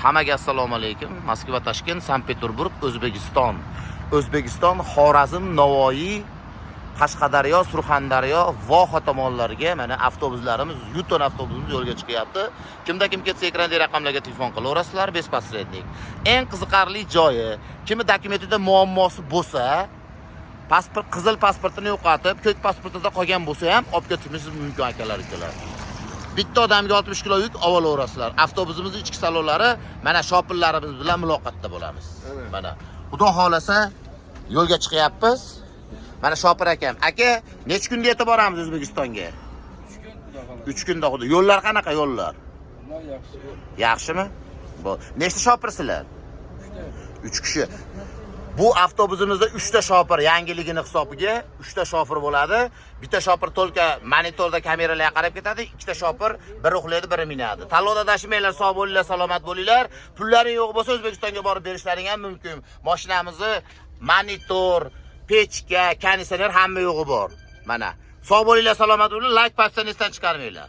Hammaga assalomu alaykum. Moskva, Toshkent, Sankt-Peterburg, O'zbekiston. O'zbekiston, Xorazm, Navoiy, Qashqadaryo, Surxondaryo, Voha tomonlariga mana avtobuslarimiz, Yutон avtobusimiz yo'lga chiqyapti. Kimda kim ketsa, ekrandagi raqamlarga telefon qilaverasizlar, без посредник. Eng qiziqarli joyi, kimi dokumentida muammosi bo'lsa, pasport, qizil pasportini yo'qotib, ko'k pasportida qolgan bo'lsa ham olib ketishimiz mumkin, akalar, ukalar. Bitta odamga 60 kilo yuk olaverasizlar. Avtobusimizni ichki salonlari, mana shopirlarimiz bilan muloqotda bo'lamiz. Mana Xudo xolasa yo'lga chiqyapmiz. Mana shopir akam. Aka, necha kunda yetib boramiz O'zbekistonga? 3 kun, xudo xohlasa. 3 kunda xudo. Yo'llar qanaqa, yo'llar? Yo'llar yaxshi. Yaxshimi? Nechta shopirsizlar? 3 ta. 3 kishi. Bu avtobusimizda 3 ta shopir, yangiligini hisobiga 3 ta shofir bo'ladi. Bitta shopir только monitorda kameralarga qarab ketadi, ikkita shopir biri uxlaydi, biri minadi. Tanlovda adashmanglar, sog' bo'linglar, salomat bo'linglar. Pullaring yo'q bo'lsa, O'zbekistonga borib berishlaring ham mumkin. Mashinamizni monitor, pechka, konditsioner, hamma yo'g'i bor. Mana. Sog' bo'linglar, salomat bo'linglar, layk bosishni esdan chiqarmanglar.